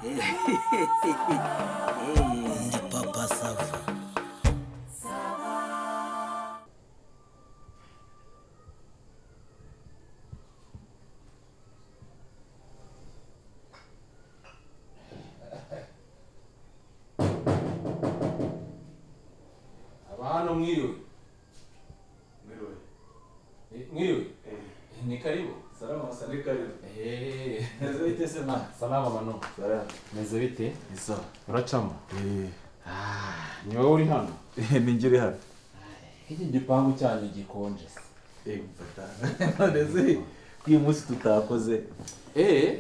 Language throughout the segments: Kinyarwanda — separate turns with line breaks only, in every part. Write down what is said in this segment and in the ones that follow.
Ndi Papa Sava.
Aba hano mwiriwe?
Mwiriwe.
Mwiriwe, ni karibu.
Salama, sante, karibu. Meze bite se man?
Salama manu.
Salama.
Meze bite?
Ni sawa.
Uracamo?
Eh.
Ni wowe uri hano?
Ni njye uri hano.
Iki gipangu cyanyu gikonje se?
Eh, mfata. None se ko uyu munsi tutakoze?
Eh,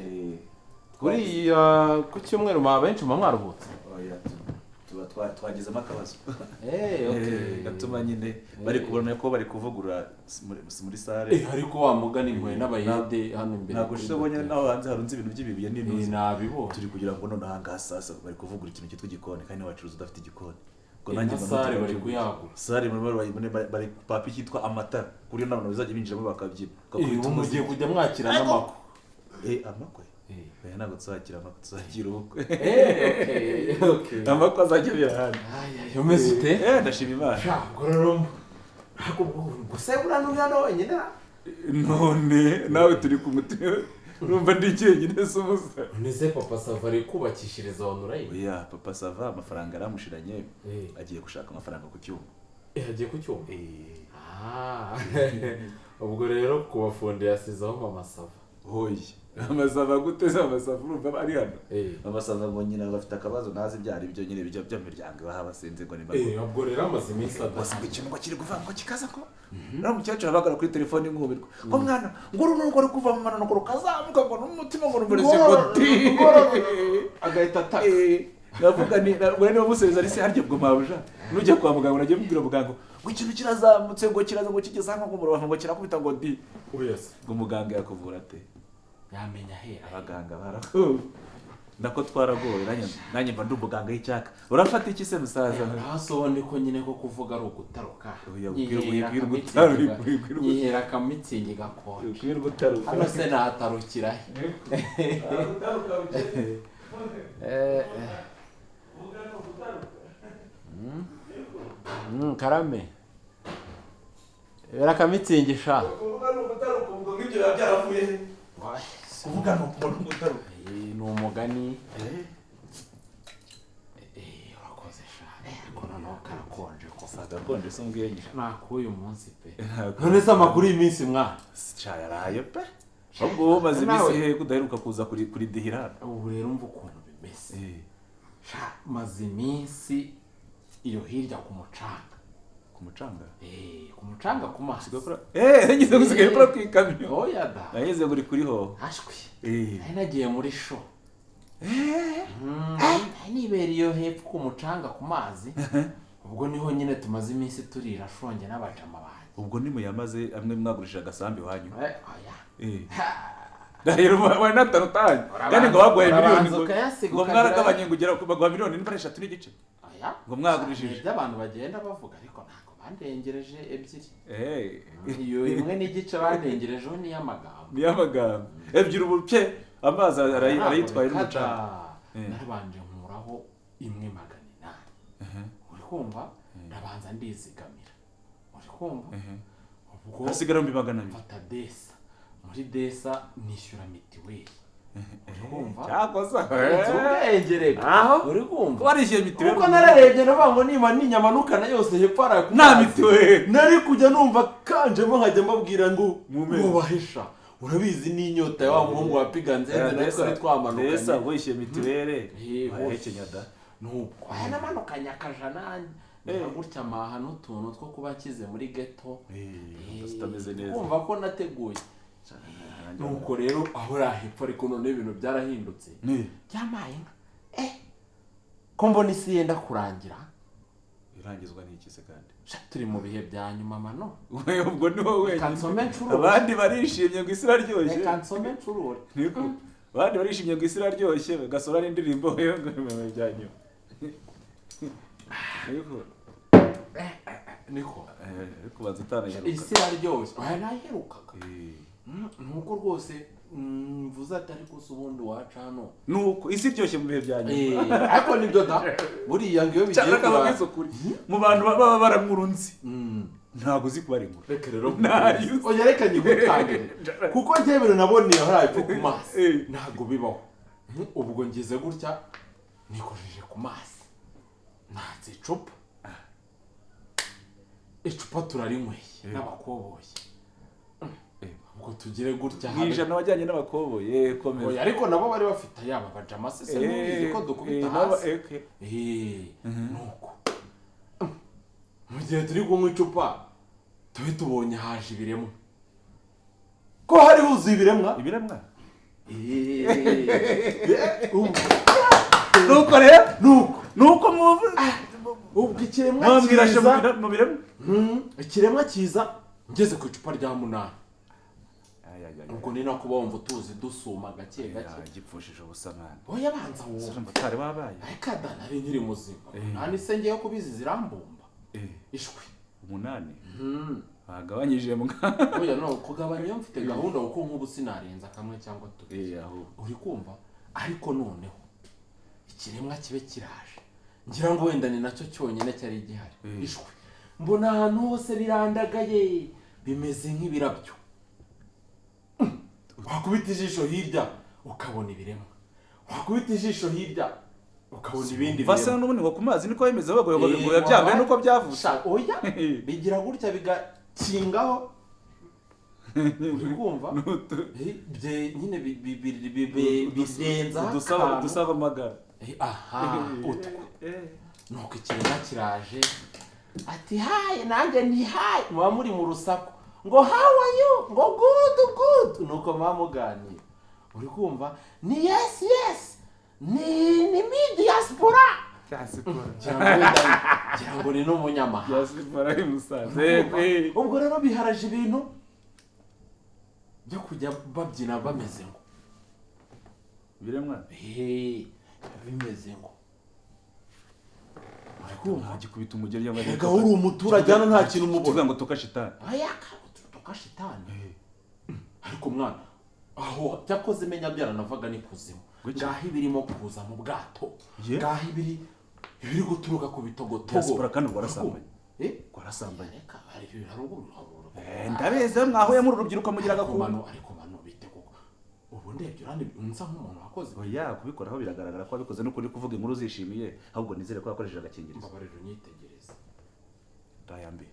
kuriya ku cyumweru mwa benshi muba mwaruhutse.
Oya, tuba twagizemo akabazo.
Eh, okay.
Gatuma nyine bari kubona ko bari kuvugurura muri sale.
Eh, ariko wa mugani mpuye n'abayede hano imbere.
Ntabwo ushize ubonye naho hanze harunze ibintu by'ibibuye
Eh,
n'intuzi.
nabibonye.
Turi kugira ngo none aha ngaha sasa bari kuvugurura ikintu cyitwa igikoni, kandi ntiwacuruza udafite igikoni. Ubwo
Eh,
nanjye
na
mba
sale bari
nutubacyumvise.
kuyagura.
Sale bari papa icyitwa amatara, ku buryo n'abantu bazajya binjiramo bakabyina.
Eh,
Bakakubita
ubu mugiye
umuziki.
kujya mwakira n'amakwe.
Eh, amakwe?
Eh.
Oya, ntabwo tuzakira amakwe, tuzakira ubukwe.
Eh, okay, okay.
Amakwe azajya abera hano.
Ay, ay, umeze ute?
Eh, ndashima Imana.
Sha, ngororombo. Ntabwo gusa buriya n'uri hano wenyine ra?
None nawe turi kumwe, urumva ndi jyenyine se ubusa?
None se Papa Sava ari kubakishiriza online?
Oya, Papa Sava amafaranga yaramushiranye.
Eh.
Agiye gushaka amafaranga ku cyuma.
Eh, agiye ku cyuma?
Eh.
Ah. Ubwo rero ku bafundi yasizeho Mama Sava.
Oya, Mama Sava gute se? Mama Sava urumva ari hano?
Eh.
Mama Sava ngo nyina bafite akabazo, ntazi ibyo ari byo nyine bijya by'imiryango iwabo basenze ngo ni
Eh, ubwo rero amaze iminsi
bose
adahari.
ngo ikintu ngo kiri kuva ngo kikaza ko uriya mukecuru abagara kuri telefone nkumirwa ngo mwana ngo uru nuko ruri kuva mu mano ngo rukazamuka ngo n'umutima ngo rumureze ngo ti.
Agahita ataka.
Eh, navuga ni nabwo niba musubiza ari se harya ubwo mabuja nujya kwa muganga uragiye mubwira muganga ngo ikintu kirazamutse ngo kiraza ngo kigeze hano ngo mu rubavu ngo kirakubita ngo di.
Oya se.
Ngo muganga yakuvura ate?
Yamenya ahera.
Abaganga baragowe, nako twaragowe. Nanjye mba ndi umuganga w'icyaka. Urafata iki se musaza?
Ntasobone ko nyine ko kuvuga ari ugutaruka.
Oya,
Nyihera
wibwira
akamitsingi
ugutaruka, wibwira
nyihera akamitsingi gakonje.
Wibwira ugutaruka.
Hano se nahatarukira he? Eh, eh. Karame. Bera akamitsingi sha.
Kuvuga ni ugutaruka, ubwo ngibyo biba byaravuye he? Kuvuga ni ukubona ugutaruka.
Eh, ni umugani. Eh, urakoze sha. Eh, ariko noneho karakonje ko.
Agakonje se umbwiye?
Nakuyu munsi pe.
Ntabwo.
None se amakuru y'iminsi mwa?
Yaraye pe. Ahubwo wowe umaze iminsi
Nawe.
hehe ko udaheruka kuza kuri dihira hano?
Ubu rero umva ukuntu bimeze. Sha, maze iminsi iyo hirya ku mucanga.
Ku mucanga?
Eh, ku mucanga, ku mazi.
Eh, nagize ngo usigaye ukora ku ikamyo.
Oya da.
Nageze ngo uri kuri hoho.
Ashwi.
Eh.
Nari nagiye muri show. Nari nibereye iyo hepfo ku mucanga ku mazi. Ubwo niho nyine tumaze iminsi turira shonge n'abajama banjye.
Ubwo ni muyamaze amwe mwagurishije agasambi iwanyu?
Eh, oya.
Eh. Ndahiro wari natarutanye. Kandi ngo baguhaye miliyoni
Urabanza
ngo
ukayasiga
ngo
ukagira-
mwaragabanye ngo ugera ku baguha miliyoni niba ari 3.5.
Oya.
Ngo mwagurishije.
Ni ibyo abantu bagenda bavuga, ariko ntabwo bandengereje ebyiri.
Eh.
Iyo 1.5 bandengerejeho ni iy'amagambo.
Ni amagambo. Ebyiri ubu pe amazi arayitwaye n'umucanga. Eh.
Narabanje nkuraho 1 800. Uri kumva? Ndabanza ndizigamira. Uri kumva? Ubwo
Hasigara 200,000.
mfata desa. Muri desa nishyura mitiweli. Uri kumva?
Cyakoze.
Nzi ubwenge reka.
Aho?
Uri kumva?
Warishyuye mitiweli.
Kuko nararebye ndavuga ngo niba ninyamanukana yose hepfo hariya ku
Nta
mazi,
mitiweli.
nari kujya numva kanjemo nkajya mbabwira ngo
Mume.
mubahisha. Urabizi n'inyota ya wa muhungu wa Piganzenze natwe twari
Desa
twamanukanye.
wishyuye mitiweli.
Eh,
Wahekenya da.
Nuko aya namanukanye akajana ngira gutya amaha n'utuntu two kuba nshyize muri ghetto.
Eh, zitameze neza.
Kumva ko nateguye. Nuko rero aho uri hepfo, ariko none ibintu byarahindutse.
Ni.
Byamaye inka. Eh. Ko mbona isi yenda kurangira.
Irangizwa n'iki se kandi?
Sha, turi mu bihe bya nyuma mano.
We ubwo ni wowe
Reka
wenyine.
nsome ncurure.
Abandi barishimye ngo isi iraryoshye.
Reka nsome ncurure.
Niko. Abandi barishimye ngo isi iraryoshye bagasora n'indirimbo wewe ngo ni mu bya nyuma. Niko.
Niko.
Eh, ariko ubanza utanayiheruka.
Isi iraryoshye. Oya, nayiherukaga.
Eh.
Nuko rwose Mvuze ati ariko se ubundi waca hano.
Nuko isi iryoshye mu bihe bya nyuma.
Ariko nibyo da, buriya ngo iyo bigiye
Cyangwa akaba
kura
kwisukura mu bantu baba baramwurunzi, ntabwo uzi kubara inkuru.
Reka rero.
Ntayo uzi.
Oya, reka nyigutangire, kuko njyewe ibintu naboneye hariya epfo ku mazi ntabwo bibaho. Ubwo ngize gutya, nikojeje ku mazi, natse icupa, icupa turarinyweye n'abakoboyi. Ubwo tugire gutya
Mu 100 wajyanye n'abakoboyi, komeza.
Oya, ariko nabo bari bafite ayaba bajama se, se ntubizi ko dukubita hasi? Nuko mu gihe turi kunywa icupa, tube tubonye haje ibiremwa, ko hari huzuye ibiremwa.
Ibiremwa.
Nuko
Nuko rero
nuko
nuko muvu
ubwo ikiremwa
mwamwirashe
kiza
mu biremwa.
Ikiremwa kiza, ngeze ku icupa rya munani, ubwo ni nako bumva utuzi dusuma gake gake.
Gipfushije ubusa, mwana.
Oya, banza wowe.
Urumva utari wabaye.
Ariko da, nari nkiri muzima. 8 se ngewe kubizi zirambumba ishwi.
8 bagabanyije mbwa.
Oya, no kugabanya iyo mfite gahunda, kuko nk'ubu sinarenza kamwe cyangwa tubiri.
Ahubwo.
Uri kumva? Ariko noneho ikiremwa kibe kiraje, ngira ngo wenda ni nacyo cyonyine cyari gihari. Ishwi, mbona ahantu hose birandagaye, bimeze nk'ibirabyo. Wakubita ijisho hirya ukabona ibiremwa, wakubita ijisho hirya ukabona ibindi
Basa
biremwa.
n'ubundi ngo ku mazi niko bimeze, bagoye ngo biba byambaye nuko byavutse.
Sha, oya, bigira gutya bigakingaho, uri kumva? Nyine birenzaho
Udusaba
akantu.
udusaba amagara.
Aha, utwo. Nuko ikiremwa kiraje, ati "Hi", nanjye nti "Hi". Muba muri mu rusaku, ngo "How are you?" ngo "Good, good". Nuko muba muganira, uri kumva? Ni "Yes, yes", ni mi diaspora.
Diaspora.
Ngira ngo ni n'umunyamahanga.
Diaspora y'umusaza.
Ubwo rero biharaje ibintu byo kujya babyina bameze ngo
Biremwa.
Bimeze ngo, uri kumva?
Gikubita umugeri.
Erega uri umuturage hano, nta kintu umubona.
Tuvuga ngo toka shitani.
Aya, toka shitani. Ariko mwana, aho cyakoze menya byaranavaga n'ikuzimu.
Guki?
Ngaho ibirimo kuza mu bwato, ngaho ibiri guturuka ku bitogotogo.
Diaspora kandi ubwo warasambanye.
Eh?
Warasambanye.
Reka, hari haruguru haruguru.
Ndabizi, mwahuye muri urubyiruko mugira
Ariko
agakungu.
mano, ariko mano, bite koko? Ubu ndebye urandi nsa nk'umuntu wakoze?
Oya, kubikoraho biragaragara ko wabikoze, n'ukuri kuvuga inkuru uzishimiye. Ahubwo nizere ko wakoresheje agakingirizo.
Mbabarira unyitegereze.
Ndayambi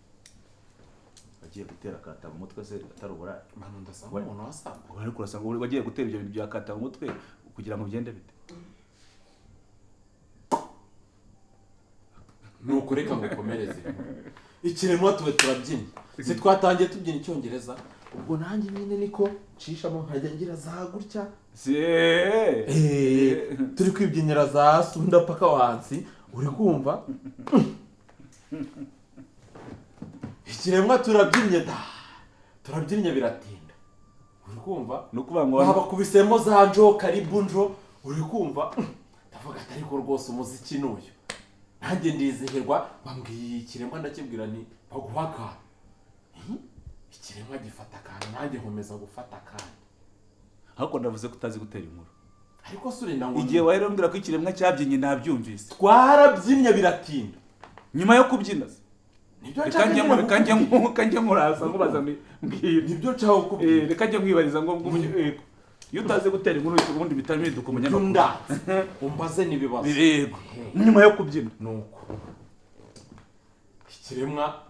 wagiye gutera kata mu mutwe se atari uburaya?
Mano, ndasa nk'umuntu wasambanye?
Ariko urasanga wagiye gutera ibyo bintu bya kata mu mutwe kugira ngo bigende bite?
Nuko reka ngukomereze ikiremwa, tube turabyina. Si twatangiye tubyina icyongereza? Ubwo nanjye nyine niko nshishamo, nkajya ngira za gutya.
Si.
Turi kwibyinira za sunda paka wansi, uri kumva? Ikiremwa turabyinnye da, turabyinnye biratinda, uri kumva?
Ni ukuvuga ngo
Babakubisemo za njo karibu njo, uri kumva? Ndavuga ati ariko rwose umuziki ni uyu, nanjye ndizihirwa. Bambwiye ikiremwa, ndakibwira nti baguha akantu. Ikiremwa gifata akantu, nanjye nkomeza gufata akandi.
Ariko ndavuze ko utazi gutera inkuru.
Ariko se urinda ngo
Igihe wahera umbwira ko ikiremwa cyabyinnye, nabyumvise.
Twarabyinnye biratinda.
Nyuma yo kubyina se?
Nibyo
Reka
nshaka
njye
nyine
reka njye
kukubwira.
reka njye nkuraza nkubaza mbwira.
Nibyo nshaka kukubwira.
Reka njye nkwibariza ngo yego. Iyo utazi gutera inkuru ubundi bihita bihinduka umunyamakuru.
Ndatse umbaze n'ibibazo.
Yego, nyuma yo kubyina.
Nuko ikiremwa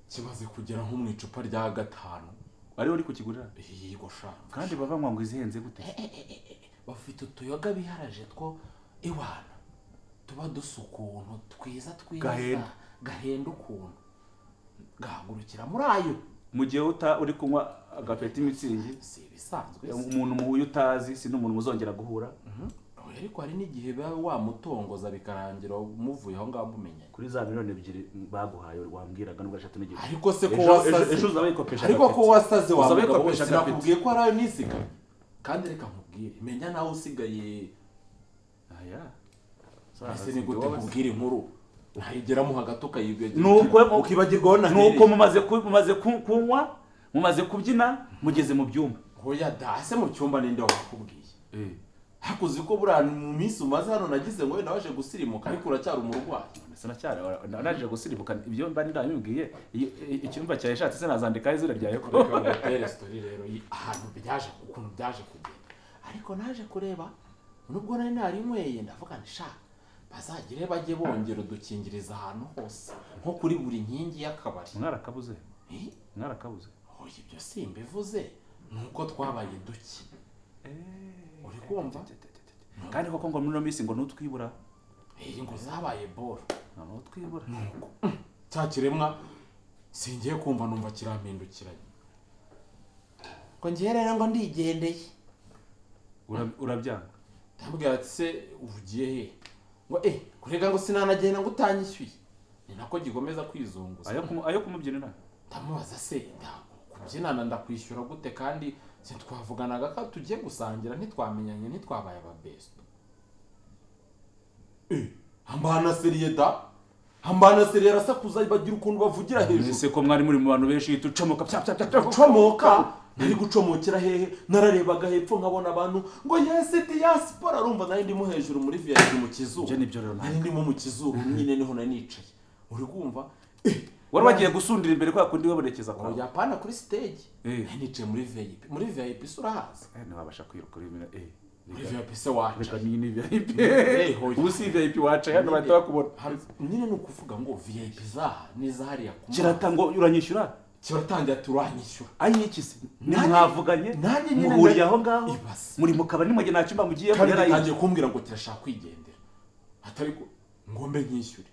kimaze kugera nko mu icupa rya gatanu.
Wari uri kukigurira?
Yego sha.
Kandi baba banywa ngo izihenze gute?
Bafite utuyoga biharaje two iwana tuba dusa ukuntu twiza twiza.
Gahenda.
Gahenda ukuntu, gahagurukira muri ayo.
Mu gihe uta uri kunywa agapeti Mützig.
Si ibisanzwe se?
Umuntu muhuye utazi, si n'umuntu muzongera guhura.
Oya, ariko hari n'igihe biba wamutongoza bikarangira muvuye aho ngaho mumenyanye.
Kuri za miliyoni 2 baguhaye wambwiraga, nubwo 3.5.
Ariko se ko wasaze?
Ejo uzaba wikopesha
Ariko ko
agapeti.
wasaze wa
Uzaba
mugabo we,
wikopesha agapeti.
sinakubwiye ko hari ayo nisiga? Kandi reka nkubwire, menya nawe usigaye.
Aya.
Ese ni gute nkubwira inkuru ntayigeramo hagati ukayibagirwa?
Nuko
Ukibagirwa aho nahereye.
nuko mumaze kunywa, mumaze kubyina, mugeze mu byumba.
Hoya da, ese mu cyumba ninde wakubwiye? Hakuzi ko buriya mu minsi umaze hano nagize ngo wenda waje gusirimuka, ariko uracyari umurwayi.
Sinacyari, naje gusirimuka, ibyo mba ndabibwiye. Icyumba cyawe shatse sinazandikaho izina ryawe ko.
Reka ngutere story rero ahantu byaje, ukuntu byaje kugenda. Ariko naje kureba nubwo nari narinyweye, ndavuga nti sha bazagire bajye bongera udukingirizo ahantu hose, nko kuri buri nkingi y'akabari.
Mwarakabuze?
Eh?
Mwarakabuze?
Oya, ibyo simbivuze, nuko twabaye duke, uri kumva?
Kandi koko ngo muri ino minsi ngo nutwibura.
Iyi ngo zabaye boro.
Nutwibura.
Cya kiremwa singiye kumva, numva kirampindukiranye ngo ngiye rero ngo ndigendeye.
Urabyanga?
Ndamubwira ati se uvugiye he? Ngo kurega ngo sinanagenda ngo utanyishyuye. Ni nako gikomeza kwizunguza.
Ayo kumubyinira?
Ndamubaza se, kubyinana ndakwishyura gute kandi sintwavuganaga ko tugiye gusangira, ntitwamenyanye, ntitwabaye ababesto? Ambana seriye da, ambana seriye, arasakuza, bagira ukuntu bavugira hejuru.
Ese ko mwari muri mu bantu benshi, tucomoka pya pya pya pya?
Gucomoka? Nari gucomokera hehe? Nararebaga hepfo nkabona abantu ngo yes diaspora. Urumva nari ndimo hejuru muri VIP mu kizuru.
Ibyo nibyo rero.
Nari ndimo mu kizuru nyine, niho nari nicaye, uri kumva?
Wari wagiye gusundira imbere kwa kundi wabonekeza kwa
Oya, pana kuri stage. Nari nicaye muri VIP. Muri VIP se urahazi?
Ntiwabasha kwiruka uri
Muri VIP se waca?
Reka, ni VIP.
Hoya.
Ubu si VIP, waca hano bahita bakubona.
Nyine ni ukuvuga ngo VIP zaha n'izahariya ku mazi.
Kirata ngo uranyishyura?
Kiratangira turanyishyura.
Ayiki se? Mwavuganye?
Nanjye nyine
Muhuriye aho ngaho?
Ibase.
Muri mu kabari, nimwe nta cyumba mugiyemo?
Kandi
Yarayi.
gitangiye kumbwira ngo kirashaka kwigendera, atari ko ngombe nkishyure.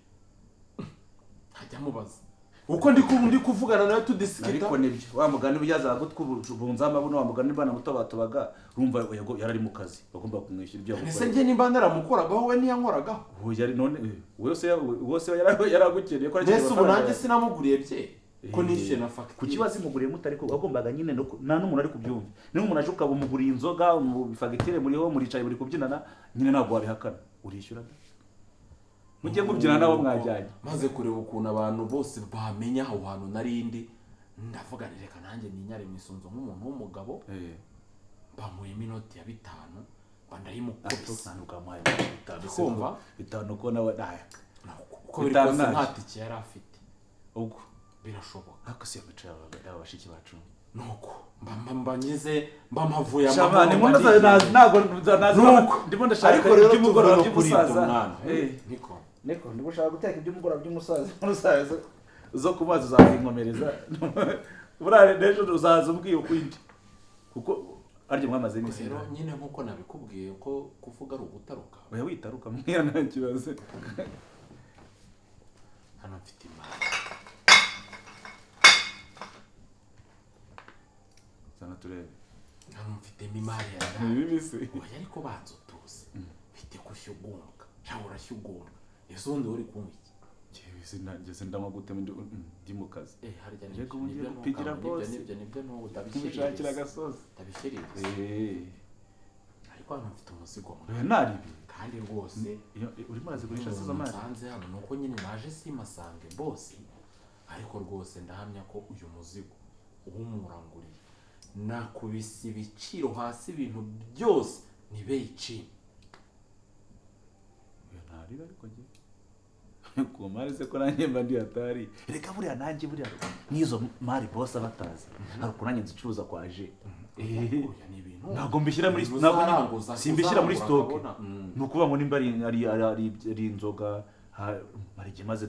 Nkajya mubaza uko ndi kuvugana nawe tudisikita.
Ariko nibyo, wa mugani byazaga gutwubunza amabuno, wa mugani bana muto batubaga, urumva yarari mu kazi, bagomba kumwishyura ibyo
Ese
yagukoreye.
njye nimba naramukoragaho, we ntiyankoragaho?
Ubu yari none wose yaragukeneye ko
Mbese ubu
amafaranga
nanjye
yawe.
sinamuguriye bye ko nishyuye na fagitire?
Kuki wazimuguriye mutari ko wagombaga nyine no nta n'umuntu ari kubyumva? Niba umuntu aje ukaba umuguriye inzoga mu fagitire, muriho muricaye muri kubyinana nyine, ntabwo wabihakana, urishyura da. Mujye mubyina nabo mwajyanye.
Maze kureba ukuntu abantu bose bamenya aho hantu narindi, ndavuga nti reka nanjye ninyare mu isunzu nk'umuntu w'umugabo. Bamuyemo inoti ya 5, mba ndayimukubise.
Ntabwo bwamuhaye 5 se?
Kumva?
5 ko nawe
Uko biri
5
kose
ntacyo.
nta tike yari afite.
Ubwo
Birashoboka.
Ariko si iyo mico y'aba bashiki bacu.
Nuko mba ngize mba mpavuye
Shamani,
amahoro, mba
mbona
ndigendeye.
ntabwo nazi.
Nuko.
Ndimo ndashaka
Ariko rero
iby'umugoroba
tuve no kuri ibyo,
by'umusaza.
mwana. Niko.
Niko ndimo ushaka guteka iby'umugoroba by'umusaza, umusaza zo ku mazi uzazinkomereza buriya n'ejo uzaza umbwiye ukundi, kuko arya mwamaze iminsi
Rero
ingahe?
nyine nk'uko nabikubwiye ko kuvuga ari ugutaruka.
Oya, witaruka mbwira, nta kibazo.
Hano mfite imari.
Zana turebe.
Hano mfitemo imari ya
Ni bibisi.
Oya, ariko banza utuze, bite kushyugumbwa? Cyangwa urashyugumbwa? Ese ubundi uri kunywa iki?
Njyewe ngeze ndanywa gute ndi mu kazi?
Harya
Yego, ubu ngiye
nibyo
gupigira
ntukanywe,
boss.
nibyo ntubu
Kumushakira
ndabishyiririza.
agasozi.
Ndabishyiririza. Ariko hano mfite umuzigo mwana.
Oya, naribi.
Kandi rwose
Iyo urimo urazigurisha se izo
umuntu
mari?
nsanze hano ni uko nyine naje simasange bose, ariko rwose ndahamya ko uyu muzigo uwumuranguriye nakubise ibiciro hasi, ibintu byose ni beyicini.
Oya, ntaribi, ariko njye ku mari se ko nanjye mba ndi hatari. Reka buriya nanjye buriya n'izo mari bose abatazi, hari ukuntu nanjye nzicuruza kwa je.
Oya, ni ibintu
Ntabwo mbishyira muri
ibintu
ntabwo
uzaranguza,
simbishyira muri
uzarangura
stock.
ukabona.
Ni ukuvuga ngo nimba ari inzoga, hari igihe maze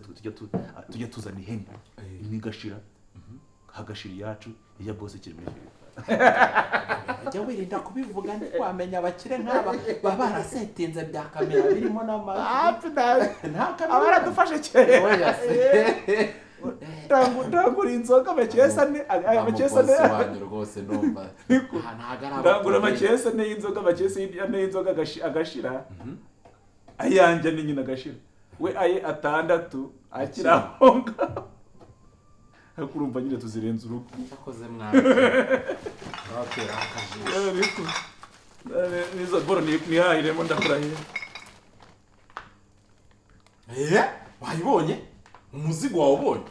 tujya tuzana ihene imwe igashira, hagashira iyacu, iya bose ikiri muri firigo.
Jya wirinda kubivuga, ntiwamenya abakire nk'aba baba barasetinze bya kamera birimo n'amajwi. Nta kamera.
Abaradufashe kera.
Oya se.
Ndangura inzoga amakesi ane, amakesi ane.
Umukozi wanyu rwose ndumva ntabwo ari
Ndangura
abaturage.
amakesi ane y'inzoga, amakesi ane y'inzoga agashira, ayanjye ni nyina agashira, we aye atandatu akiri aho ngaho, ariko urumva nyine tuzirenza urugo.
Cyakoze mwana abatera akajisho.
Ariko nizo boro nihahiremo, ndakurahiye.
Wayibonye? Umuzigo wawubonye?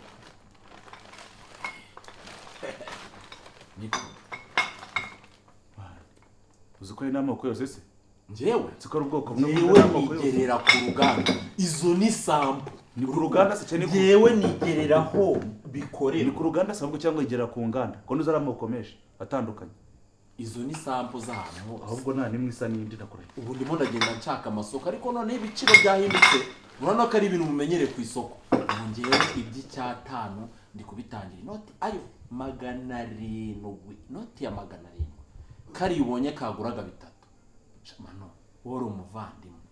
Niko.
Uzi ko ari n'amoko yose se?
Njyewe
Uzi ko ari ubwoko bumwe
njyewe
n'amoko yose?
nigerera ku ruganda, izo ni sample.
Ni ku ruganda se cyane?
Njyewe nigereraho
Ni
bikorerwa.
ku ruganda se ahubwo, cyangwa igera ku nganda? Ko ntuzi ari amoko menshi atandukanye.
Izo ni sample z'ahantu hose.
Ahubwo nta n'imwe isa n'indi, ndakurahiye.
Ubu ndimo ndagenda nshaka amasoko, ariko noneho ibiciro byahindutse. Urabona ko ari ibintu mumenyereye ku isoko. Ubu ngewe iby'icyatanu ndi kubitangira inoti ayo 700, inoti ya 700. Kariya ubonye kaguraga 3. Sha, mano wowe uri umuvandimwe.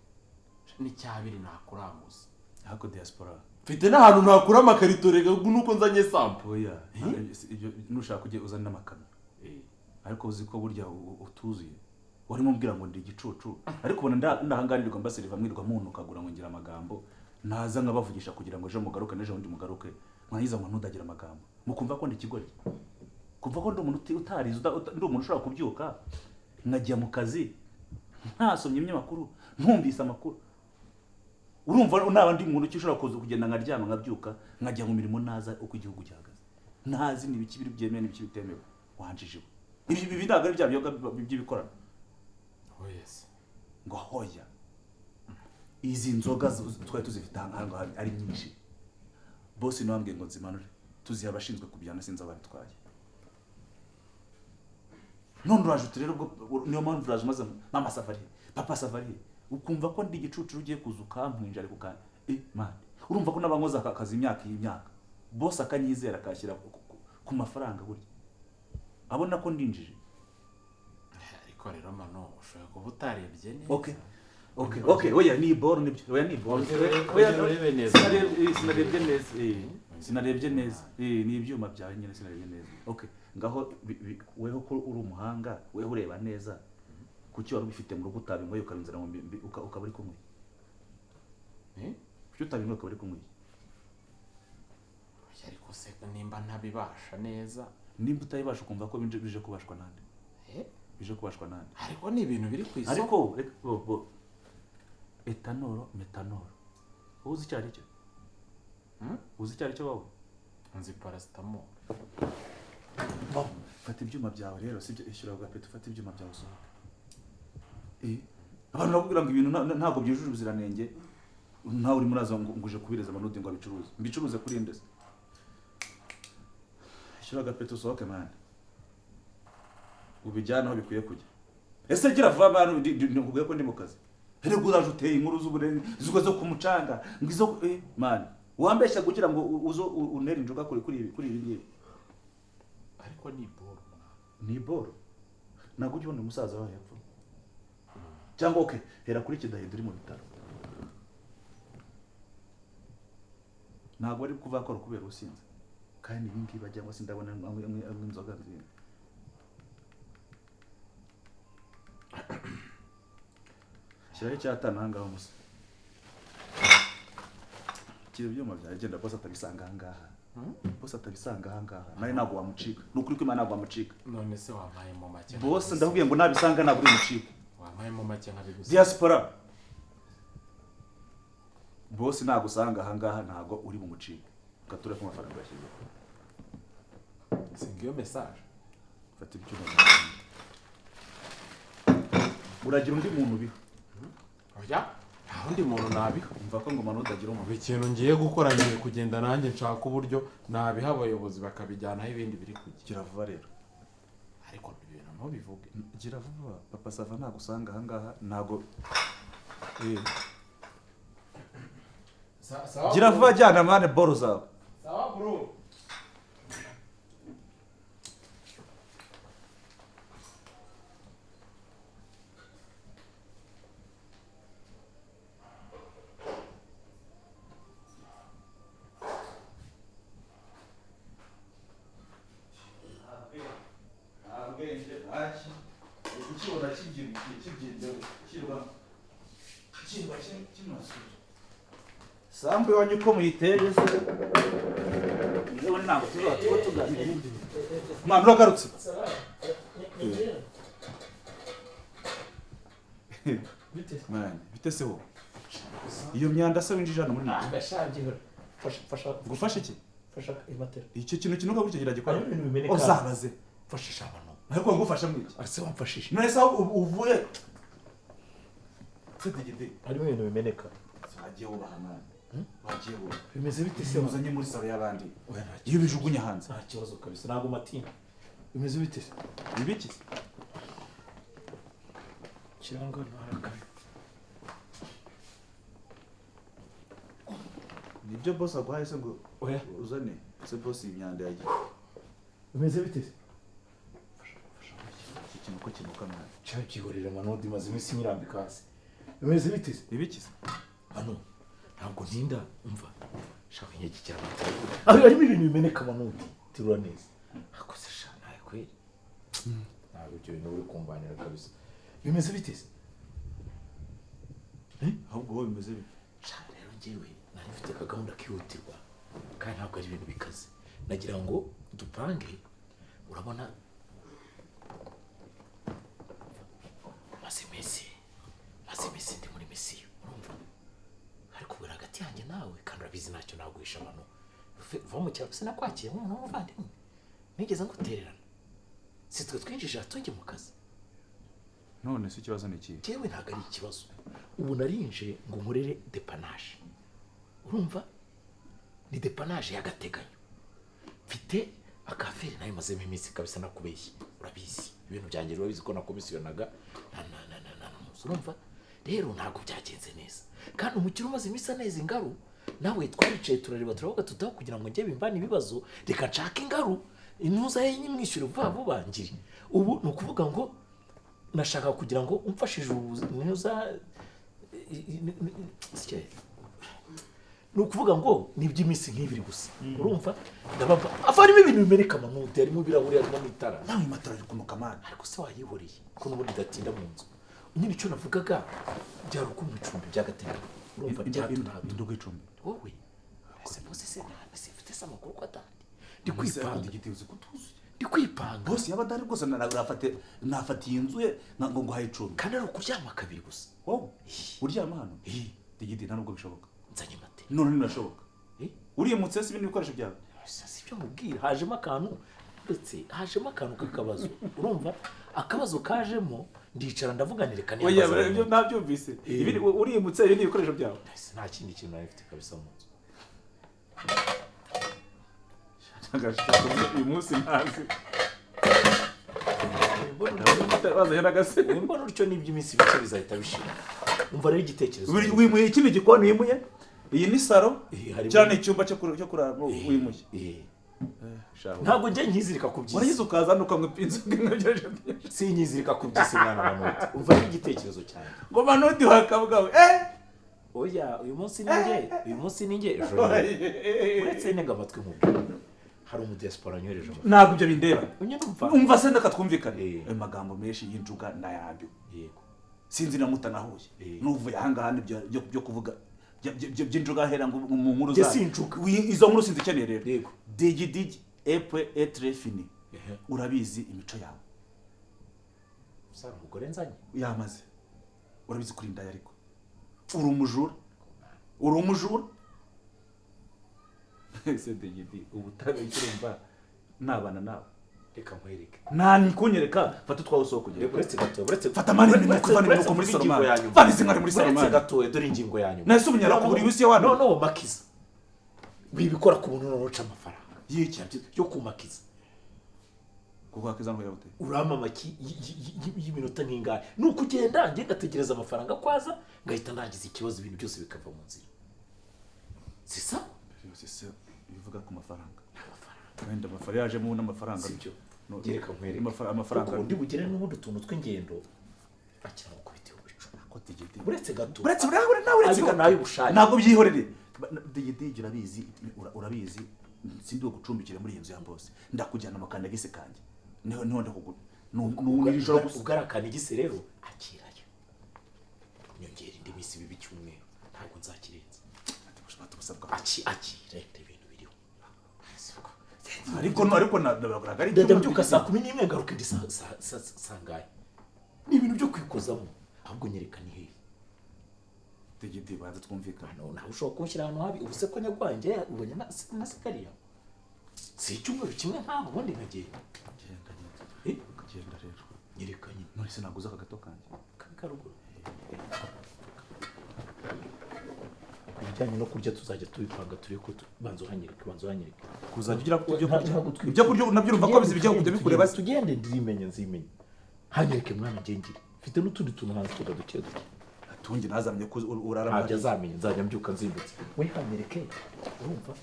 Sha, n'icyabiri nakuranguza.
Ariko diaspora,
Mfite n'ahantu nakura amakarito rega, nuko nzanye sample.
Oya, ibyo nushaka ujye uzana n'amakamyo. Ariko uzi ko burya utuzuye, warimo umbwira ngo ndi igicucu, ariko ubona ndahanganirwa mbaseriva, mwirwa muntukagura ngo ngira amagambo, naza nkabavugisha kugira ngo ejo mugaruke n'ejo bundi mugaruke, mwarangiza ngo ntudagira amagambo, mukumva ko ndi ikigoryi, kumva ko ndi umuntu utarize, ndi umuntu ushobora kubyuka nkajya mu kazi ntasomye ibinyamakuru, ntumvise amakuru. Urumva naba ndi muntu ki ushobora kuza kugenda nkaryama nkabyuka nkajya mu mirimo naza uko igihugu gihagaze, ntazi n'ibiki biri byemewe n'ibiki bitemewe? Wanjijiwe. Ibi ntabwo ari bya biyoga by'ibikorano.
Oh yes.
Ngo hoya, izi nzoga twari tuzifite aha ngaha ari nyinshi. Bosi niwe wambwiye ngo nzimanure tuzihe abashinzwe kubijyana, sinzi ababitwaye. None uraje uti rero ubwo niyo mpamvu uraje umaze mama safari, papa safari, ukumva ko ndi igicucu, ugiye kuza ukampwinja. Ariko kandi man, urumva ko n'abankoze aka kazi imyaka iyi myaka, bosi akanyizera akashyira ku mafaranga, burya abona ko ndinjije.
Ariko rero mano, ushobora kuba utarebye neza.
Okay, oya ni boro nibyo, oya ni boro.
Ongera urebe neza.
Sinarebye neza, sinarebye neza, ni ibyuma byawe nyine, sinarebye neza. Okay, ngaho weho ko uri umuhanga, weho ureba neza, kuki wari ubifite mu rugo utabinyweye ukabinzana mu ukaba uri kunywa?
Eh?
Kuki utabinyweye ukaba uri kunywa?
Oya, ariko se nimba ntabibasha neza?
Nimba utabibasha, ukumva ko bije kubashwa nande?
Eh?
Bije kubashwa nande?
Ariko ni ibintu biri ku isoko.
Ariko reka bo etanoro, metanoro, wowe uzi icyo ari cyo? Uzi icyo ari cyo wowe?
Nzi paracetamol.
Bo, fata ibyuma byawe rero, sibyo? Ishyura agapeti, ufate ibyuma byawe usohoke. Abantu bakubwira ngo ibintu ntabwo byujuje ubuziranenge, nawe urimo uraza ngo uje kubireza amanudi ngo abicuruze. Mbicuruze kuri nde se? Ishyura agapeti usohoke man, ubijyane aho bikwiye kujya. Ese gira vuba man, nkubwiye ko ndi mu kazi. Erega uraje uteye inkuru z'uburenzi zigwa zo ku mucanga ngo izo, man, wambeshya kugira ngo uzo untere injoga kuri ibi ngibi.
Ariko ni boro mwana.
Ni boro, ntabwo ujya ubona umusaza wawe yapfa cyangwa? Okay, hera kuri Kidahida uri mu bitaro, ntabwo ari kuvuga ko ari ukubera ubusinzi, kandi ibi ngibi cyangwa se ndabona anywa inzoga nziza. Shyiraho icyatanu aha ngaha, umusa kira ibyuma byawe, genda. Bose atabisanga aha ngaha, bose atabisanga aha ngaha, nawe ntabwo wamucika. Ni ukuri ko Imana ntabwo wamucika.
None se wampaye mu make?
Bose ndakubwiye ngo nabisanga ntabwo uri bucike.
Wampaye mu make nkabigusa.
Diaspora, bose nagusanga aha ngaha ntabwo uri bumucike. Gature ko amafaranga yashyizeho.
Singa iyo message.
Fata ibyuma byawe. Uragira undi muntu ubiha?
Oya, nta wundi muntu nabiha.
Umva ko ngo manudi agira umuntu.
Ubu ikintu ngiye gukora, ngiye kugenda nanjye nshaka uburyo nabiha abayobozi bakabijyanaho ibindi biri kujya.
Gira vuba rero.
Ariko ibintu ntubivuge.
Gira vuba, papa sava nagusanga aha ngaha ntabwo. Gira vuba, jyana mane boro zawe.
Sawa bro.
Ukibona kibyibushye kibyimbye kirwa kirwa kinasuye sambu iwanyu uko muyiteye se, yewe ntabwo tuzaba tuba tuganira ibindi. Mwana uragarutse. Mwana bite se wowe? Iyo myanda se winjije hano muri moto?
Fasha, fasha.
Gufasha iki?
Fasha imatera.
Icyo kintu kinuka gutyo kiragikora.
Hariho ibintu bimeneka.
Uzabaze.
Mfashisha abantu.
Ariko ngufasha mwiki?
Ase wamfashije.
None se aho uvuye se, Digidi?
Harimo ibintu bimeneka.
Wagiye wubaha mwana, wagiye wubaha.
Bimeze bite se?
Uzanye muri salo y'abandi.
Oya, nta
Iyo ubijugunya hanze.
Nta kibazo kabisa, ntabwo matinda. Bimeze bite se?
Ibiki se?
Kirangwa ntarakabi.
Nibyo boss aguhaye se ngo
Oya.
uzane se? Boss, iyi myanda yagiye.
Bimeze bite se?
Iki kintu ko kinuka, mwana?
Cyawe byihorera, manodi, maze iminsi nyirambika hasi. Bimeze bite se?
Ibiki se?
Hano ntabwo ntinda. Umva, shaka inyagikira amatara. Aho harimo ibintu bimeneka, manodi, terura neza. Akoze sha, nawe kweri ntabwo ibyo bintu uri kumvanira kabisa. Bimeze bite se?
Ahubwo wowe bimeze bite?
Sha, rero njyewe nari mfite akagahunda kihutirwa kandi ntabwo ari ibintu bikaze. Nagira ngo dupange. Urabona maze iminsi ndi muri mission, urumva? Ariko buri hagati yanjye nawe, kandi urabizi ntacyo naguhisha abantu. Va mu cyaro, sinakwakiye nk'umuntu w'umuvandimwe, nigeze ngutererana? Si twe twinjije ahatunge mu kazi?
None se ikibazo ni ikihe?
Njyewe ntabwo ari ikibazo. Ubu narinje ngo nkorere dépannage, urumva? Ni dépannage y'agateganyo. Mfite akaferi nayo mazemo iminsi kabisa, nakubeshye. Urabizi ibintu byanjye, urabizi ko nakomisiyonanga na urumva rero ntabwo byagenze neza. Kandi umukire umaze iminsi aneza ingaru nawe twaricaye turareba, turavuga tutaho kugira ngo njye bimbane ibibazo, reka nshake ingaru intuza ye nyimwishyure vuba vuba ngiri. Ubu ni ukuvuga ngo nashaka kugira ngo umfashije ubu ntuza, ni ukuvuga ngo ni iby'iminsi nk'ibiri gusa, urumva? Ndabava ava harimo ibintu bimeneka, amanute, harimo ibirahuri, harimo n'itara.
Nawe matara ari kunuka, mwana.
Ariko se wayihoreye ko n'ubundi idatinda mu nzu nyine? Icyo navugaga byari ukumpa icumbi by'agateganyo, urumva, bya hato na hato.
Induga icumbi?
Wowe ese bose se mfite se amakuru ko atandi ndi kwipanga?
Igiti uzi ko tuzuye.
Ndi kwipanga.
Boss yaba adahari rwose nafatiye inzu ye ngo nguhaye icumbi.
Kandi ari ukuryama kabiri gusa.
Wowe uryama hano?
Eh.
Digidi, nta nubwo bishoboka.
Nzanye matera.
None ntibinashoboka.
Eh?
Urimutse se ibindi bikoresho byawe?
Si ibyo mubwira, hajemo akantu, ndetse hajemo akantu k'akabazo, urumva? Akabazo kajemo, ndicara ndavuga nti reka
Oya.
niyambaze.
Ibyo nabyumvise.
Eh.
Ibindi urimutse, ibindi bikoresho byawe?
Ese nta kindi kintu nari mfite kabisa mu nzu.
Uyu munsi ntazi bazanye n'agasebe.
Mbona utyo n'iby'iminsi bike bizahita bishira. Umva rero igitekerezo.
Wimuye ikindi gikoni, wimuye iyi ni salo.
Eh, harimo-
Cyane icyumba cyo kuraramo wimuye.
Eh.
Shahu.
Ntabwo njye nkizirika ku by'isi.
Waragize ukaza hano ukanywa inzoga nk'ibyo.
Sinyizirika ku by'isi, mwana wa Manoti. Umva rero igitekerezo cyanjye.
Ngo Manoti wakabwawe, eh.
Oya, uyu munsi ni njye, uyu munsi ni njye, ejo ni wowe. Uretse ntega amatwi nkubwire. Hari umudiaspora wanyohereje amafaranga.
Ntabwo ibyo bindeba.
Unye numva.
Umva se, ndeka twumvikane.
Eh.
Ayo magambo menshi y'injuga ndayambiwe.
Yego.
Sinzi na mutanahuye.
Eh.
Nuvuye ahangaha nibyo byo kuvuga by'injuga hera ngo mu nkuru
Njye
zayo.
si injuga.
Izo nkuru sinzikeneye rero.
Yego.
Digi digi epwe etre fini.
Ehe.
Urabizi imico yawe.
Sara umugore nzanye.
Yamaze, urabizi kuri indaya, ariko uri umujura, uri umujura. Ese Digidi, ubu utabeshya, urumva nabana nawe?
Reka nkwereke.
Nta kunyereka, fata utwawe usohoka ugende.
Uretse gato, uretse.
Fata mani,
uretse-
vana
uretse
iminuko muri
mvuge ingingo
Salomani.
ya nyuma.
Vana izi nkari muri
Uretse
Salomani.
gato, dore ingingo ya nyuma.
Nahise ubunyara ku buriri w'isi ya wano.
No, no, makiza. Wibikora ku buntu none uca amafaranga.
Y'iki?
Yo kumakiza.
Kuko wakiza ngo yabute.
Urampa amaki y'iminota nk'ingahe? Ni ukugenda njye ngategereza amafaranga kwaza, ngahita ndangiza ikibazo, ibintu byose bikava mu nzira. Si sawa?
Yose se bivuga ku mafaranga? Wenda amafaranga yajemo n'amafaranga.
Sibyo.
No,
Gereka nkwereke.
Amafaranga.
Kuko undi bugere n'ubundi utuntu tw'ingendo akira gukubita 10,000.
Ko Digidi.
Uretse gato.
Uretse urabona nawe, uretse
Ayo
gato.
nayo ubushake.
Ntabwo byihorere. Digidi, urabizi, urabizi sindi gucumbikira muri iyi nzu ya boss. Ndakujyana mu kanegisi kanjye. Niho ndakugura. Ni ijoro gusa.
Ubwo ari akanigisi rero, akirayo nyongera indi minsi bibi icyumweru, ntabwo nzakirenza. Akira ibintu biriho.
Ariko no, ariko ntabwo ari
Ndajya mbyuka saa 11, ngaruka indi saa ngahe. Ni ibintu byo kwikozamo. Ahubwo nyereka ni hehe.
Digidi, banza twumvikane.
Hano nawe ushobora kunshyira ahantu habi. Ubu se ko nyagwanjye ubonye na sikariya si icyumweru kimwe nkaho, ubundi nkagenda.
Genda.
Eh?
Genda rero.
Nyereka nyine.
None se naguze aka gato kanjye?
Karuguru. Ibijyanye no kurya tuzajya tubipanga, turebe ko banza uhanyereke, banza uhanyereke.
Kuzajya ugira ibyo kurya.
Ntabwo twi-
Ibyo kurya nabyo urumva ko bizi bijya kujya bikureba se.
Tugende, ndimenye, nzimenye. Hanyereke mwana, ngengere mfite n'utundi tuntu hanze tuga duke duke.
Atunge ntazamenye ko urara.
Ntabyo azamenya, nzajya mbyuka nzimbutse. We hanyereke, urumva?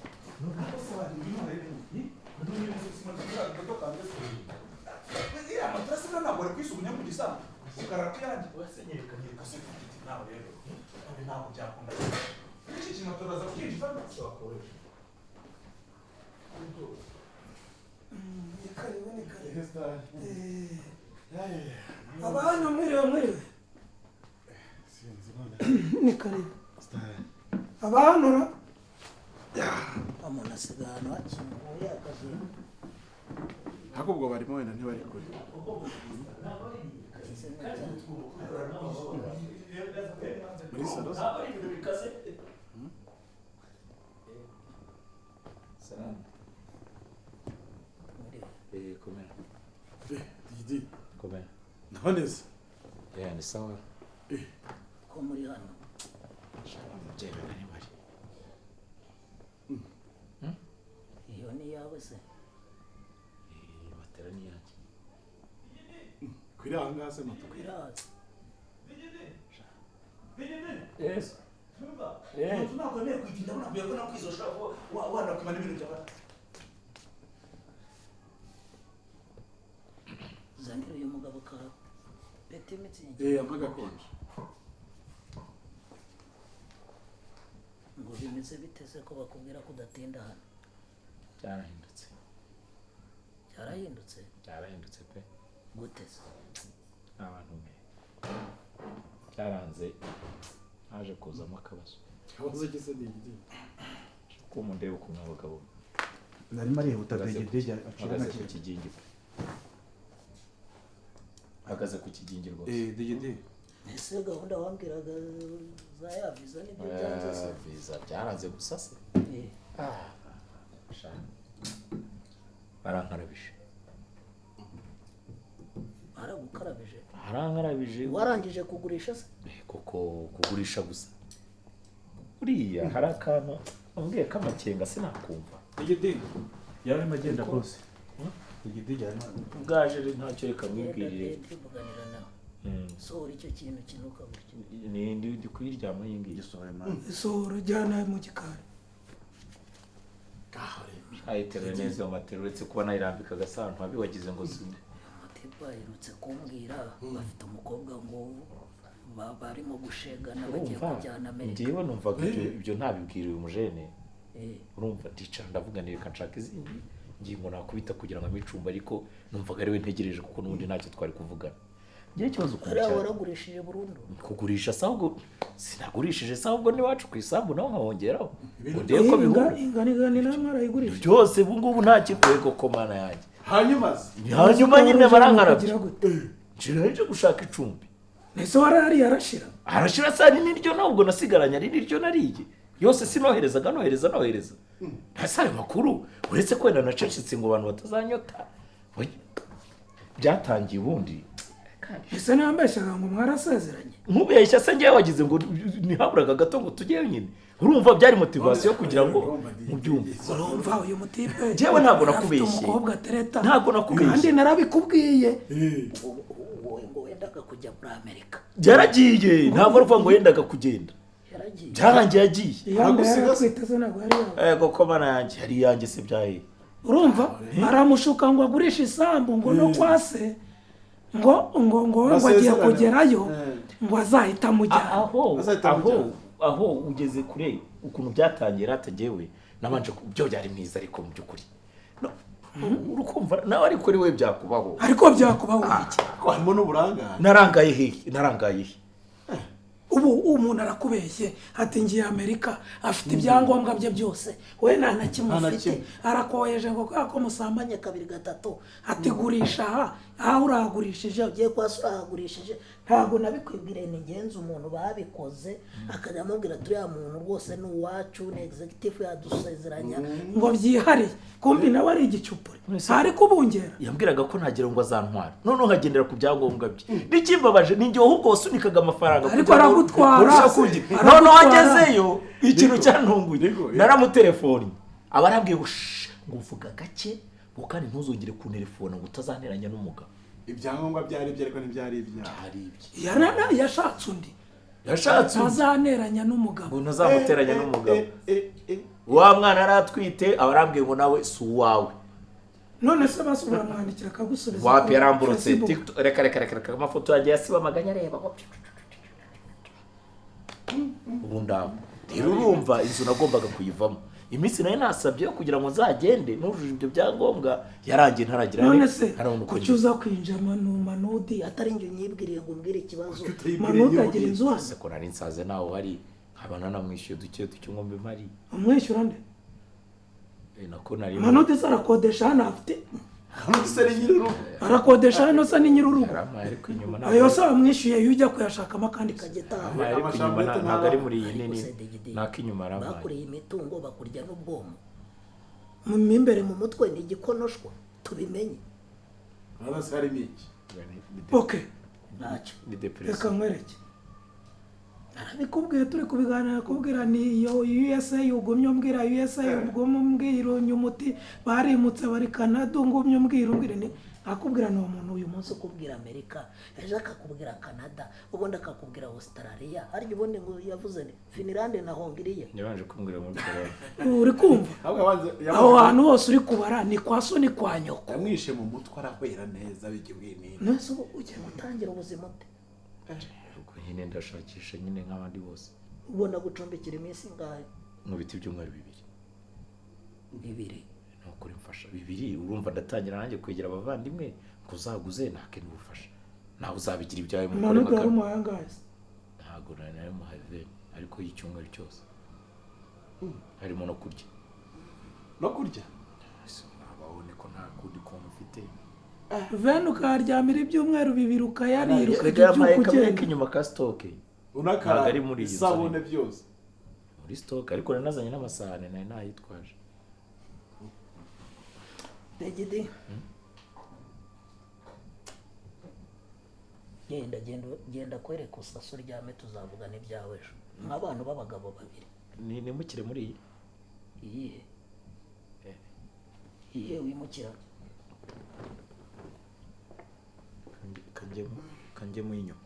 Iriya matarasi buriya ntabwo wari kwisugunya ku gisambu ukarara ku yanjye. Nyereka se ku giti nawe rero. None ntabwo byakunda. Iki kintu turaza kukinjiza.
Ni karibu, ni karibu. Abantu mwiriwe, mwiriwe. Ni karibu. Abantu ra
Umuntu asiga ahantu hakinguye akagenda.
Ariko ubwo barimo wenda ntibari kure. Muri salo se?
Salamu.
Mwiriwe.
Komera.
Didi.
Komera.
None se?
Ni sawa.
Ko muri hano?
Shaka umubyeyi bari bari.
Iyo ni iyawe se?
Matera ni iyanjye.
Kuri aha ngaha se moto?
Iraza.
Yes.
Inzu ntabwo wemerewe kuyitinda, nakubwira ko nakwizoshora wanakwima n'ibintu byawe.
Zanira uyu mugabo ka peti mitsingi.
Ampa gakonje.
Ngo bimeze biteze ko bakubwira ko udatinda hano?
Byarahindutse.
Byarahindutse?
Byarahindutse pe.
Gute se?
Abantu mwe. Byaranze, haje kuzamo akabazo.
Ikibazo gise ni igiti.
Ko mundeba ukuntu abagabo
Narimo arihuta.
Mpagaze ku kigingi pe. Mpagaze ku kigingi rwose.
Digidi.
Ese gahunda wambwiraga za ya viza nibyo byanze se?
Viza byaranze gusa se. Sha. Barankarabije.
Baragukarabije?
Barankarabije.
Warangije kugurisha se?
Koko kugurisha gusa. Uriya hari akantu ambwiye k'amakenga sinakumva.
Digidi yararimo agenda rwose. Digidi yararimo.
Ubwaje ntacyo, reka mwibwirire.
Ndivuganira nawe. Sohora icyo kintu kinuka gutyo.
Ni ndi kuyiryama iyi ngiyi.
Gisohora mwana.
Isohora ujyana mu gikari.
Ayiteruye neza iyo matera, uretse kuba nayirambika agasantu habi wagize ngo zine.
Matiba aherutse kumbwira bafite umukobwa ngo barimo gushegana bagiye kujyana Amerika.
Njyewe numvaga ibyo ntabibwira uyu mujene. Urumva ndicara ndavuga nti reka nshaka izindi ngingo nakubita kugira ngo amicumbe, ariko numvaga ariwe ntegereje kuko n'ubundi ntacyo twari kuvugana. Ngiye ikibazo ukuntu
Hariya
cyane.
waragurishije burundu?
Kugurisha se ahubwo sinagurishije se ahubwo n'iwacu ku isambu naho nkahongeraho. Ngo ndebe ko bihura.
Ingana ingana namwe arayigurisha.
Byose ubu ngubu nta kikwego komana yanjye.
Hanyuma se?
Hanyuma nyine barankarabye.
Kugira gute?
Njira nje gushaka icumbi.
Ese warahariye arashira?
Arashira sa ni niryo ntabwo nasigaranye ari niryo nariye. Yose sinoherezaga nohereza nohereza. Ntase ayo makuru uretse ko wenda nacecetse ngo abantu batazanyota. Byatangiye ubundi.
Ese nambeshyaga ngo mwarasezeranye?
Nkubeshya se ngewe wagize ngo ntihaburaga gato ngo tujyeyo nyine. Urumva byari motivation kugira ngo mubyumve.
Urumva uyu mutipe
Njyewe ntabwo
afite
nakubeshye.
umukobwa atereta.
Ntabwo nakubeshye.
Kandi narabikubwiye.
Ngo wendaga kujya muri Amerika.
Byaragiye, ntabwo ari ukuvuga ngo yendaga kugenda.
Yaragiye.
Byarangiye agiye.
Iyo nda yaratwite se ntabwo yari yawe.
Ego ko mana yanjye, yari iyanjye se byahe.
Urumva aramushuka ngo agurishe isambu ngo no kwa se ngo ngo ngo ngo agiye kugerayo ngo azahita amujyana.
Aho ugeze kure ukuntu byatangiye ratagewe nabanje byo byari mwiza ariko mu by'ukuri. Urukumva nawe ariko ari we byakubaho.
Ariko byakubaho iki?
Harimo n'uburangare.
Narangaye he? Narangaye he?
Ubu umuntu arakubeshye ati ngiye Amerika afite ibyangombwa bye byose we nta na kimwe ufite arakoheje ngo kubera ko musambanye kabiri gatatu ati gurisha aha aha urahagurishije
ugiye kwa se urahagurishije Ntabwo nabikwibwiriye, ni ngenzi umuntu babikoze akajya amubwira turiya muntu rwose ni uwacu, ni executive yadusezeranya
Ngo byihariye, kumbi nawe ari igicupuri, ntari kubungera.
Yambwiraga ko ntagira ngo azantwara, noneho nkagendera ku byangombwa bye. N'ikimbabaje ni njye ahubwo wasunikaga amafaranga
Ariko
kugira ngo
aragutwara.
urusheho kungira.
Aragutwara.
Noneho agezeyo, ikintu cyantunguye,
Niko,
naramutelefoni, aba arambwiye ngo "Shh, ngo uvuga gake, ngo kandi ntuzongere kuntelefona, ngo utazanteranya n'umugabo."
Ibyangombwa byari ibye, ariko ntibyari ibyawe.
Hari ibye.
Yashatse undi.
Yashatse undi.
Ntazaneranya n'umugabo.
Ngo ntazamuteranya n'umugabo.
Eh.
Wa mwana yari atwite, aba arambwiye ngo nawe si uwawe.
None se basi uramwandikira akagusubiza
Wapi.
kuri
Yaramburutse.
Facebook?
TikTok, reka reka reka reka, amafoto yanjye yasibamaganya, areba ngo ubu ndaho. Rero urumva inzu nagombaga kuyivamo, iminsi nayo nasabye yo kugira ngo nzagende nujuje ibyo byangombwa yarangiye ntaragira.
None se
ntarabona uko
kuki
ngenda.
uza kwinjira Manudi?
Atari njye unyibwiriye ngo umbwire ikibazo.
Manudi agira inzu hano?
Ese ko nari nsaze nawe uhari, nkaba nanamwishyuye duke duke ngo mbe mpari?
Umwishyura nde?
Nako nari
Manudi se arakodesha hano? Afite
None se ni nyir'urugo?
Arakodesha hano se? Ni nyir'urugo?
Yarampaye ariko inyuma
Ayo
ntabwo
se wamwishyuye, iyo ujya kuyashakamo akandi kajya?
Kagetaha.
Yarampaye ariko inyuma
Amashambete.
Ntabwo ari muri iyi
Ariko
nini.
se Digidi,
Nak'inyuma yarampaye.
Bakuriye imitungo, bakurya n'ubwonko
Mu imbere
mu mutwe ni igikonoshwa, tubimenye.
None se harimo iki?
Ok.
Ntacyo.
Ni depression.
Reka nkwereke, narabikubwiye turi kubiganira, kubwira ni iyo USA, ugumye umbwira USA, ugumye umbwira unyumuti barimutse bari Canada, ungumye umbwira ni akubwira ni uwo muntu uyu munsi.
Umunsi ukubwira Amerika, ejo akakubwira Canada, ubundi akakubwira Australia, harya ubundi ngo yavuze ni Finland na Hongiriya.
Yabanje kumbwira muri corona.
Uri kumva?
Ahubwo
Aho hantu hose uri kubara ni kwa so, ni kwa nyoko.
Yamwishe mu mutwe, arahwera neza bigibwinini.
None ubu ugiye gutangira ubuzima ute?
Ubwo nyine ndashakisha nyine nk'abandi bose.
Ubona gucumbikira iminsi ingahe?
Mu biti by'umweru 2.
2?
Ni ukuri mfasha 2. Urumva ndatangira nanjye kwegera abavandimwe ngo uzaguze nake n'ubufasha, nawe uzabigira ibyawe mukore.
Manudi wari
Bakame.
umuhaye angahe se?
Ntabwo nari narimuhaye veni, ariko y'icyumweru cyose harimo no kurya.
No kurya?
Abaho niko, nta kundi kuntu mfite.
Veni ukaharyamira ibyumweru 2, ukayarira,
Reka,
ukajya
yampaye
ubyuka
kamwe
ugenda.
k'inyuma ka stock.
Unakara
Ntabwo ari muri iyi nzu.
isabune byose.
Muri stock, ariko nari nazanye n'amasahane, nari nayitwaje.
Degidi, genda, genda, genda kwereka usase uryame, tuzavugana ibyawe ejo nk'abantu b'abagabo babiri.
Ni nimukire muri iyi.
Iyihe? Iyihe wimukira?
Kanjyemo inyuma.